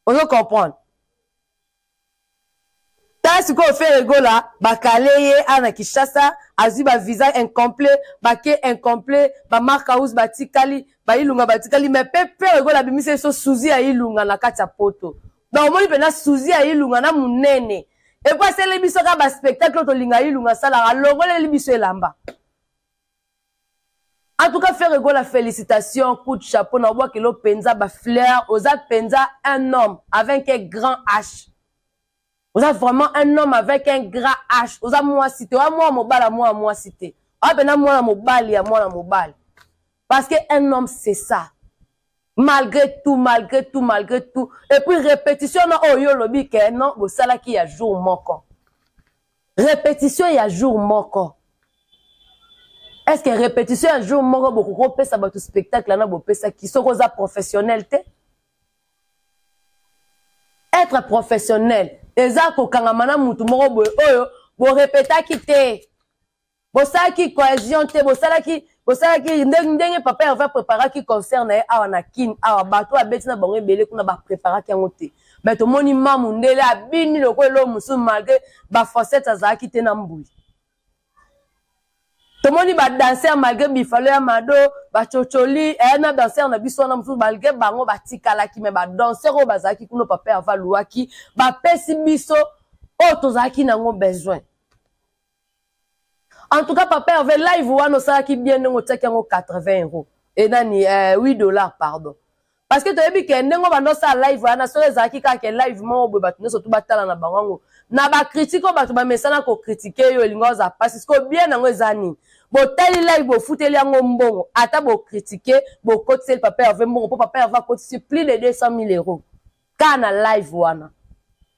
S1: Ozo comprendre. Tala sikoyo Ferre Gola bakale ye a na Kinshasa, azwi ba visa incomplet, bake incomplet, ba Mark House batikali, ba Ilunga batikali, mais pe Ferre Gola abimisi biso Suzy ya Ilunga na kati ya poto. Donc omoni mpenza Suzy ya Ilunga na munene. Et puis asali biso kaka ba spectacle oyo tolinga Ilunga asalaka, alongoleli biso elamba. En tout cas, Ferre Gola, félicitations, coup de chapeau, na obwakelo penza ba fleurs, oza penza un homme avec un grand H. Oza vraiment un homme avec un grand H. Oza mwasi te, oza mwana mobali, mwana mwasi te. Oza pena mwana mobali ya mwana mobali. Parce que un homme c'est ça. Malgré tout, malgré tout, malgré tout. Et puis répétition na oyo yo olobi ke non bosalaki ya jour moko. Répétition ya jour moko. Est-ce que répétition ya jour moko bokoki kopesa bato spectacle wana bopesaki soki oza professionnel te? Être professionnel eza kokangama na mutu moko boye oyo borepetaki te. Bosalaki cohesion te, bosalaki bosalaki ndenge papa Herve preparaki concert na ye awa na Kin awa bato abeti na bango ebele kuna ba preparaki yango te. Mais tomoni mamu ndele abini lokola eloko mosusu malgré ba faussettes azalaki te na mbuyi. Tomoni ba danseur malgré bifalo ya mado ba chocholi eh, na danseur na biso wana mosusu malgré bango batikalaki mais ba danseur oyo bazalaki kuna papa Herve aluwaki bapesi biso oyo tozalaki nango besoin. En tout cas, papa Hervé, live wana osalaki bien ndenge otiaki yango 80 euros. Et nani, 8 $, pardon. Parce que toyebi ke ndenge bando osala live wana, soki ezalaki kaka ke live moko boye bato nyonso tu batala na bango yango. Na ba critique oyo bato bamesana ko critiquer yo elingi ozala pasi. Sikoyo bien yango eza nini? Botali live bofuteli yango mbongo, ata bo critiquer, bokotiseli papa Hervé mbongo po papa Hervé akotisi plus de 200 000 euros. Kaka na live wana.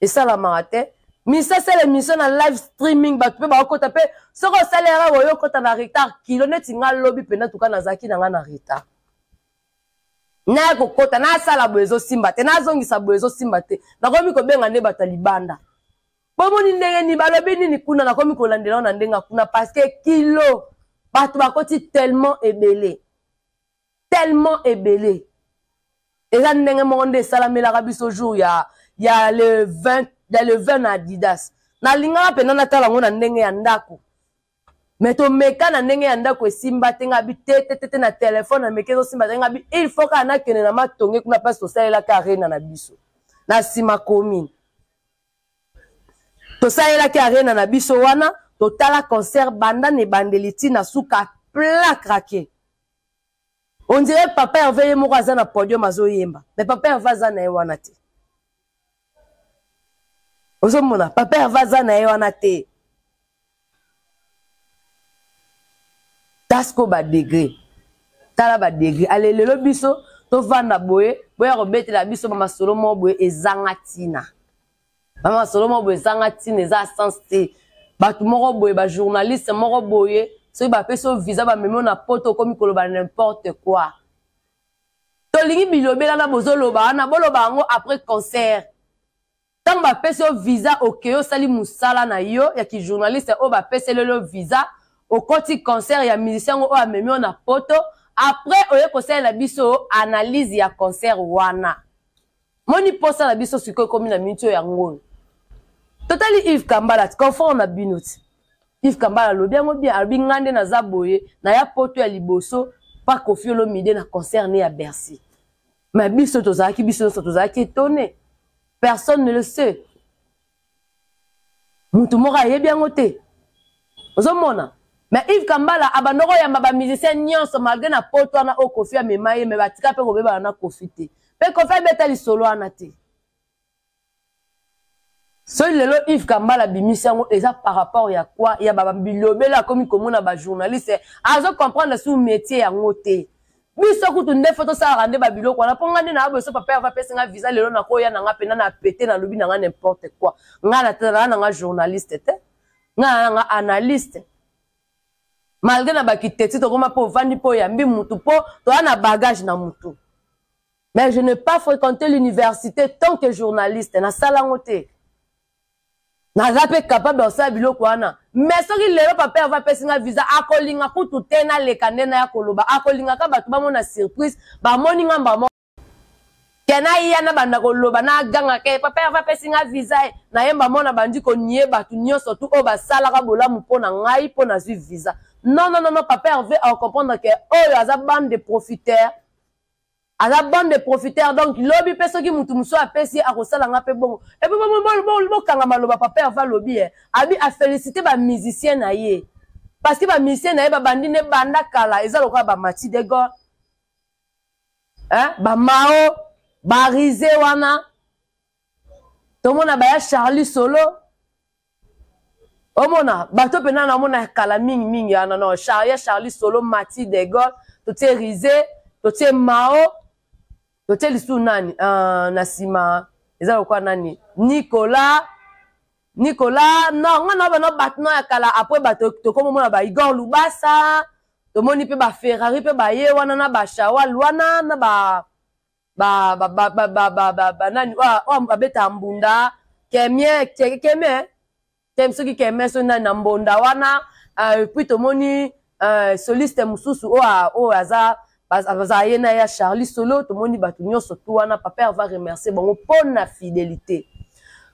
S1: Esalamaka te. Misa sala émission na live streaming bato mpe bakota mpe soki osali erreur oyo okota na retard kilo neti nga lobi mpenza tuka nazalaki na nga na retard. Naye kokota nasala boye ezosimba te, nazongisa boye ezosimba te, nakomi kobenga nde bato ya libanda. Bomoni ndenge nini balobi nini kuna, nakomi kolandela na ndenge kuna parce que kilo bato bakoti tellement ebele, tellement ebele. Eza ndenge moko nde esalamelaka biso jour ya le 20, ya le 20 na Adidas. Nalingaka mpenza natala yango na ndenge ya ndako. Mais tomeka na ndenge ya ndako esimba te, nga bi te te te te na telefone na meke ezosimba te, nga bi il faut kaka nakende na matonge kuna place tosalelaka arena na biso na nsima commune. Tosalelaki arena na biso wana, totala concert banda na ebandeli ti na suka plein craqué. On dirait papa Hervé ye moko aza na podium azoyemba, mais papa Hervé aza na ye wana te. Ozomona papa Hervé aza na ye wana te. Tasko ba degré. Tala ba degré. Ale lelo biso tovanda boye, boya kobetela biso ba masolo moko boye ezanga tina. Ba masolo moko boye ezanga tina, eza sens te. Bato moko boye, ba journaliste moko boye, soki bapesi yo visa bamemi yo na poto okomi koloba n'importe quoi. Tolingi bilobela na bozoloba wana, boloba yango après concert. Ntango bapesi yo visa, okei osali mosala na yo ya ki journaliste oyo bapeseli yo visa, okoti concert ya musicien yango oyo amemi yo na poto, après oye kosalela biso analyse ya concert wana. Moni posa na biso sikoyo ekomi na miniti oyo yango oyo. Totali Yves Kambala, confort na bino ti. Yves Kambala alobi yango bien, alobi nga nde naza boye, na ya poto ya liboso pa Koffi Olomide na concert ne ya Bercy. Mais biso tozalaki, biso nyonso tozalaki étonné. Personne ne le sait. Mutu moko ayebi yango te. Ozomona? Mais Yves Kambala abanda koyamba ba musiciens nyonso malgré na poto wana oyo Koffi amema ye, mais batika pe kobebana na Koffi te. Pe Koffi abeta lisolo wana te. Soki lelo Yves Kambala abimisi yango eza par rapport ya quoi? Ya ba bilobela akomi komona ba journaliste, azo comprendre sous métier yango te. Biso kutu nde faut tosalaka nde ba biloko wana, po nga nde na boso papa Hervé apesi nga visa lelo nakoya na nga pena na pete nalobi na nga n'importe quoi. Nga na tala na nga journaliste te. Nga na nga analyste. Malgré na ba kiteti tokoma po ovandi po oyambi mutu po toya na bagage na mutu. Mais je n'ai pas fréquenté l'université tant que journaliste. Na salango te. Naza pe capable ya kosala biloko wana. Mais soki lelo papa Hervé apesi nga visa, akolinga kutu te naleka nde naya koloba. Akolinga ka bato bamona surprise, bamoni nga mbamo. Ke naya na banda koloba, naganga ke papa Hervé apesi nga visa e. Nayemba mona bandi konie bato nyonso tu oyo basalaka bolamu mpo na ngai mpo nazwi visa. Non, non, non, non, papa Hervé a comprendre ke oyo aza bande de profiteurs. Aza bande de profiteurs, donc lobi pe soki mutu musu apesi ye akosala nga pe bongo. Et puis bo, bo, bo, bo kanga maloba papa Hervé alobi eh, abi a féliciter ba musiciens na ye. Parce que ba musiciens na ye ba bandi ne banda kala, eza lokola ba Mathieu de Gaulle. Hein, ba Mao, ba Rizé wana. Tomona ba ya Charlie Solo. Omona bato pena na mona kala mingi mingi wana non, Charlie, Charlie Solo, Mathieu de Gaulle, totie Rizé, totie Mao. Totie lisusu nani na nsima eza lokola nani Nicolas Nicolas non nga na bana bato na ya kala après bato tokomomona ba Igor Lubasa tomoni mpe ba Ferrari mpe baye wana na ba Shawal wana na ba ba ba ba ba ba ba ba ba nani oyo babetaka mbunda Kemie Kemie Kem soki Kemie soki nani na mbonda wana puis tomoni soliste mosusu oyo aza bazala ye na ya Charlie Solo tomoni bato nyonso tu wana. Papa Herve remercier bango mpo na fidélité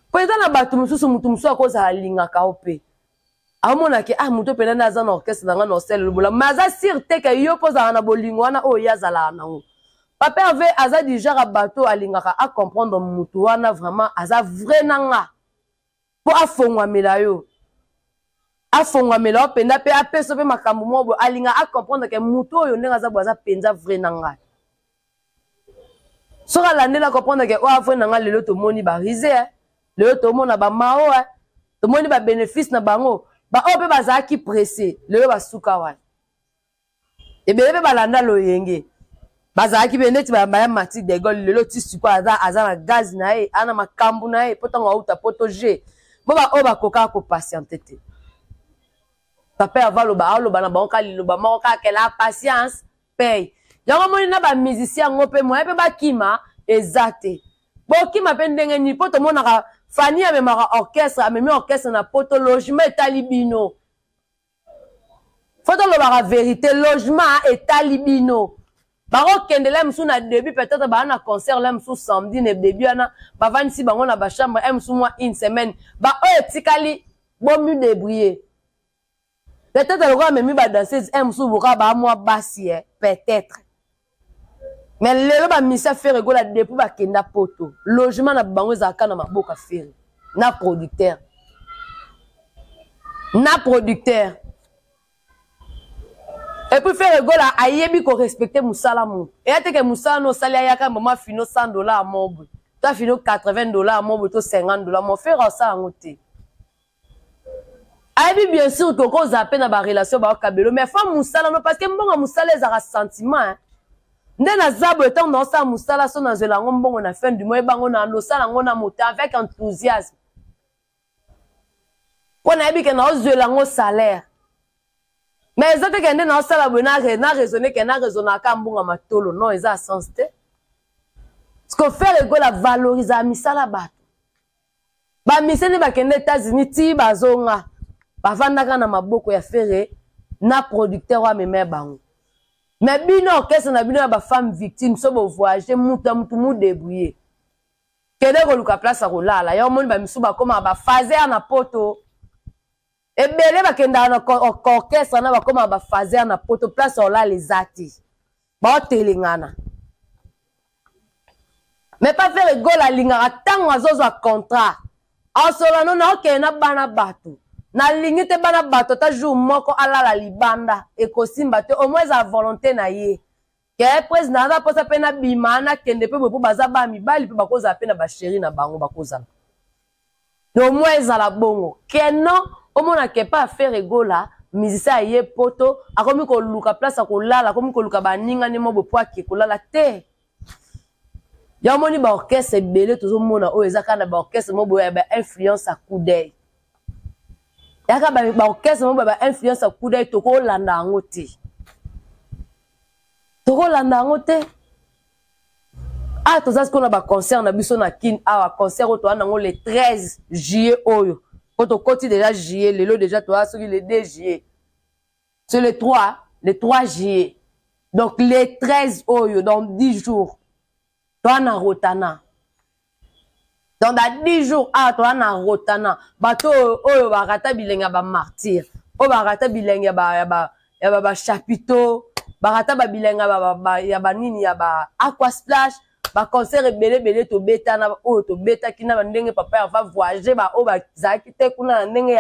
S1: mpo eza na bato mosusu motu mosusu akozala alingaka yo mpe aomonake ah moto mpenza nde aza na orchestre na nga na osele lobola mais aza sûr te ke yo mpo ozalaka na bolingo wana oyo ye azalaka nango. Papa Herve aza du genre ya bato alingaka acomprendre motu wana vraiment aza vrai na nga mpo afongwamela yo afongwamela yo mpenza mpe apesa mpe makambo moko boye alinga acomprendre ke motu oyo ndenge aza boye aza mpenza vrai na ngai. Soki alandeli acomprendre ke oyo avrai na ngai lelo tomoni barise lelo tomona bamao tomoni babénéfice na bango baoyo mpe bazalaki pressé lelo basuka wana ebele mpe balanda loyenge bazalaki mpe neti bayamba ya Mati de Gaulle lelo ti sikoyo aza, aza na gaz na ye aza na makambo na ye mpo ntango auta poto g bo baoyo bakokaka kopatienter te. Papa Herve aloba aloba na bango kaka liloba moko kaka la patience paye. Yango moni na bamusicien yango mpe moyen mpe bakima eza te bokima mpe ndenge nini mpo tomonaka Fani amemaka orchestre amemi orchestre na poto logement etali bino fo tolobaka vérité logement etali bino bakokende la mosusu na début peut-être baa na concert la mosusu samedi na début wana bavandisi bango na bachambre e mosusu mwa une semaine baoyo etikali bomi débrouiller peut-être lokola amemi badanseuse e mosusu boka baa mwa basi peut-être mais lelo bamisa Ferre Gola depuis bakenda poto logement na bango ezalaka na maboko ya Ferre na producteur na producteur. Et puis Ferre Gola ayebi korespecter mosala moto eya teke mosala no osali ayaka mama fino 100 $ moboye to afino 80 $ moboye to 50 $ mo Ferre asala yango te. Ayebi bien sûr tokozala mpe na barelation baokabelo mais fa mosala no parce que mbongo mosala ezalaka sentiment nde naza boye ntango naosala mosala so nazwela yango mbongo na fin du mois ebango na nosala yango na moto avec enthousiasme mpo nayebi ke naozwela yango salaire mais eza te ke nde naosala boye na raisonne ke na raisonnaka mbongo ya matolo non eza sens te parce que Ferre Gola valorisaka misala bato bamiseni bakende États-Unis ti bazonga bavandaka na maboko ya Ferre na producteur oyo amema bango. Mais bino orchestre na bino ya bafemme victime so bovoyage mutu ya mutu mudébrouiller kende koluka place ya kolala ya omoni bamisu bakomaka bafaser na poto ebele bakendaka na orchestre na bakomaka bafaser na poto place ya kolala eza te baotelengana. Mais pas Ferre Gola alingaka ntango azozwa contrat asola no naokende na bana bato nalingi te bana bato ata jour moko alala libanda ekosimba te au moins eza volonté na ye ke président aza mposa mpe nabima nakende mpe boye mpo baza bana mibali mpe bakozala mpe na bachéri na bango bakozala au moins ezala bongo ke non omona ke pa Ferre Gola musicien aye poto akomi koluka place ya kolala akomi koluka baninga nde mo boye po ake kolala te. Ya omoni baorchestre ebele tozomona oyo eza kaka na baorchestre mo boye ya bainfluence ya coup d'œil yaka baorchestre mo boye bainfluence ya coup d'œil tokolanda yango te tokolanda yango te. Ah toza sikoyo na baconcert na biso na Kin awa concert oyo toza nango le 13 juillet oyo po tokoti déjà juillet lelo déjà toza soki le 2 juillet c'est le 3 le 3 juillet donc le 13 oyo dans 10 jours toza na Rotana donc dans 10 jours awa toza na Rotana bato oyo barata bilenge ya bamartyr oyo barata bilenge ya bachapiteau barata babilenge ya banini ya ba aquasplash baconcert ebele ebele tobetana oyo tobetaki na bandenge papa ya va voyager baoyo bazalaki te kuna na ndenge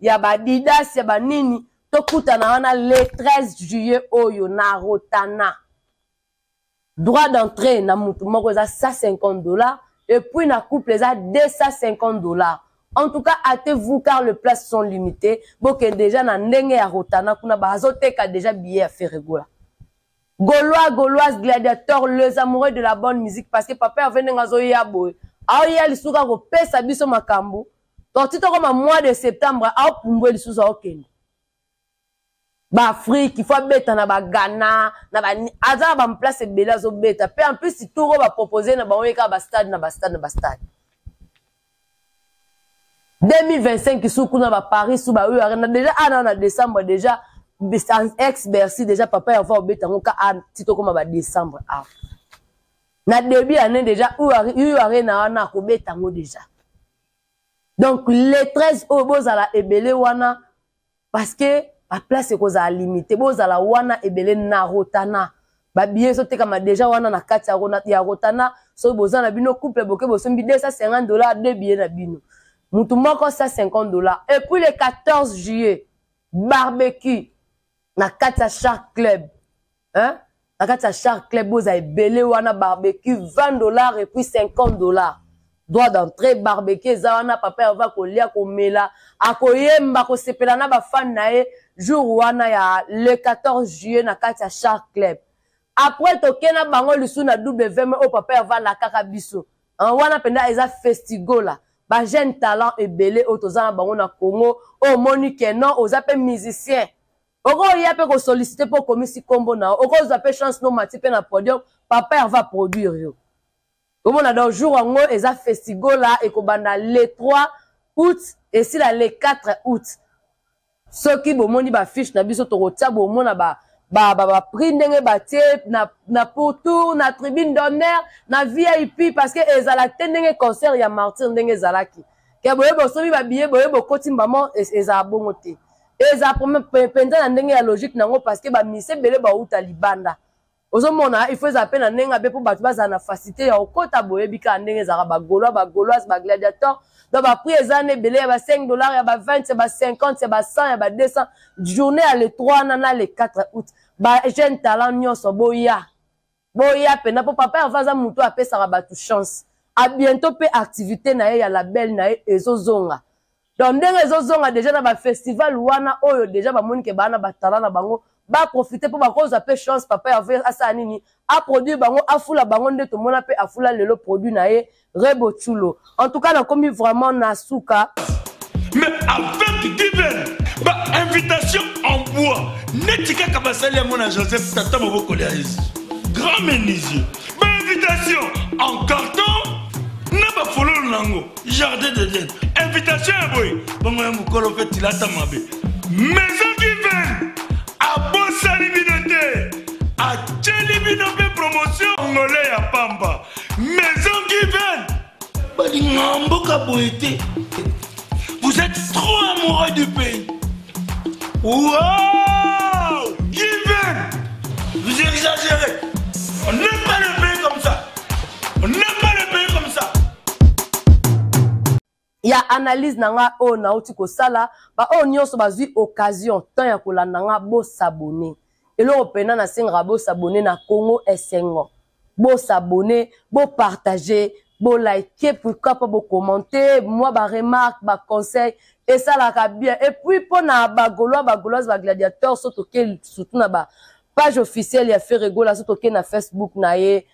S1: ya badidas ya banini tokutana wana le 13 juillet oyo na Rotana. Droit d'entrée na mutu moko eza 150 $ et puis na couple eza 250 $. En tout cas, hâtez-vous car les places sont limitées. Boke déjà na ndenge ya Rotana kuna bazoteka déjà billet ya Ferre Gola. Gaulois, Gauloise, gladiateur, les amoureux de la bonne musique parce que papa Hervé ndenge azoya boye aoya lisusu kaka kopesa biso makambo torti tokoma mois de septembre aopumbwe lisusu aokende baafrike ifo abeta na baghana na ba aza na bamplace ebele azobeta mpe en plus tour oyo bapropose na bango ye kaka bastade na bastade na bastade 2025 su kuna ba Paris su ba Arena déjà ana na décembre déjà ex Bercy déjà papa ya va obeta ngo ka ti tokoma ba décembre ah na début année déjà U Arena wana akobeta ngo déjà donc les 13 oyo bozala ebele wana parce que ba place ekozala limite bozala wana ebele na rotana babiye ezotekama deja wana na kati ya rotana soki boza na bino couple boke bosombi 250 dollars deux billets na bino mutu moko 150 dollars et puis le 14 juillet barbecue na kati ya shark club hein? Na kati ya Shark Club boza ebele wana barbecue 20 dollars et puis 50 dollars droit d'entrée barbecue eza wana papa Herve akolia komela akoyemba kosepela na bafan na ye jour wana ya le 14 juillet na kati ya Shark Club après toke na bango lisusu na WM oyo papa Herve alakaka biso wana mpenza eza festigola ba jeune talent ebele oyo toza na bango na Congo oyo omoni ke non oza mpe musicien okoya mpe kosollicite mpo okomisi nkombo na yo okozwa mpe chance no mati mpe na podium papa Herve aproduire yo omona donc jour yango eza festigola ekobanda le 3 août esila le 4 août soki bomoni bafiche na biso tokotia bomona ba ba ba, ba prix ndenge batie na, na pourtour na tribune d'honneur na vip parce que ezala te ndenge concert ya martyr ndenge ezalaki ke boye bosomi babiye boye bokoti mbamo ezala bongo te eza mpenza na ndenge ya logique nango parce que bamise ebele bauta libanda ozomona il faut ezala mpe na ndenge abe mpo bato bazala na facilité ya kokota boyebi kaka ndenge ezalaka bagaulois bagauloise bagladiateur donc baprix eza na ebele ya ba 5 dollars ya ba 20 ya ba 50 ya ba 100 ya ba 200 journée ya le 3 na na le 4 août ba jeune talent nyonso boya boya pena po papa Herve aza mutu apesaka batu chance a bientot pe activité na ye ya label na ye ezozonga donc ndenge ezozonga deja na ba festival wana oyo deja bamoni ke baa na ba talent na bango ba profiter po bakozwa pe chance papa Herve asala nini a produire bango afula bango nde tomona pe afula lelo produit na ye Rebo Tchulo en tout cas nakomi vraiment na suka.
S2: Mais avec Given, ba invitation en bois neti kaka basali yango na Joseph tata mobokoli ya Yesu grand menuisier ba invitation en carton na bafololo na yango jardin d'Eden invitation ya boye bongo ya mokolo mpe tilata mabe maison Given abosani bino te atieli bino mpe promotion ngole ya pamba Maison Given balinga mboka boye te. Vous êtes trop amoureux du pays. Wow! Given! Vous exagérez. On n'aime pas le pays comme ça. On n'aime pas le pays comme ça.
S1: Ya analyse na nga oyo nauti kosala baoyo nyonso bazwi occasion temps ya kolanda nga bosabone eloko mpena nasengaka bosabone na Congo Esengo bosabone bopartage bolike pourquoi pas bokommente mwa baremarque baconseil esalaka bien et puis mpo na bagaulois bagauloise bagladiateur so toke surtout na bapage officielle ya Ferre Gola so toke na Facebook na ye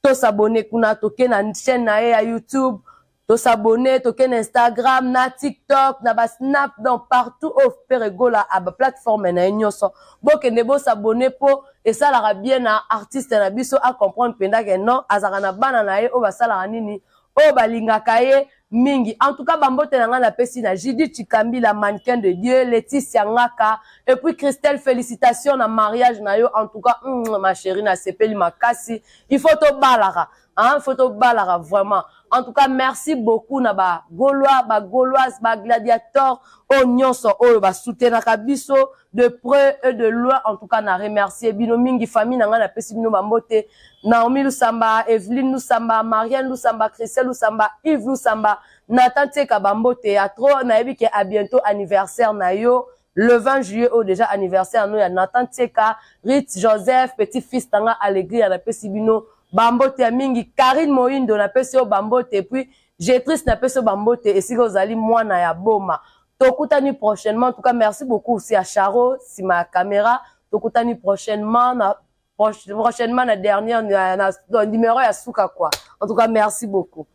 S1: to s'abonner kuna toke na chaîne na ye ya YouTube to s'abonner toke na Instagram na TikTok na ba Snap donc partout oyo Ferre Gola a ba plateforme na ye nyonso bokende bo s'abonner po esalaka bien na artiste na biso a comprendre mpenza ke non azalaka na bana na ye oyo basalaka nini oyo balingaka ye mingi en tout cas bambote na ngai napesi na Judith Chikambi la mannequin de Dieu Laetitia Ngaka et puis Christelle félicitations na mariage na yo en tout cas ma chérie na sepeli makasi il faut tobalaka hein il faut tobalaka vraiment en tout cas merci beaucoup na ba Gaulois ba Gauloises ba gladiateurs oyo nyonso oyo ba soutenaka biso de près et de loin en tout cas na remercier bino mingi famille na ngai napesi bino bambote Naomi Lusamba, Evelyne Lusamba, Marianne Lusamba, Christelle Lusamba, Yves Lusamba, Nathan Tieka bambote ya trop nayebi ke à bientôt anniversaire na yo le 20 juillet oyo déjà anniversaire no ya Nathan Tieka, Ritz Joseph, petit fils tanga Allegri napesi bino bambote ya mingi Karine Moindo napesi yo bambote et puis Jetrice napesi yo bambote esika ozali mwana ya boma tokutani prochainement en tout cas merci beaucoup aussi à Charo sima ya caméra tokutani prochainement na Prochainement na dernière, na numéro ya suka quoi. En tout cas, merci beaucoup.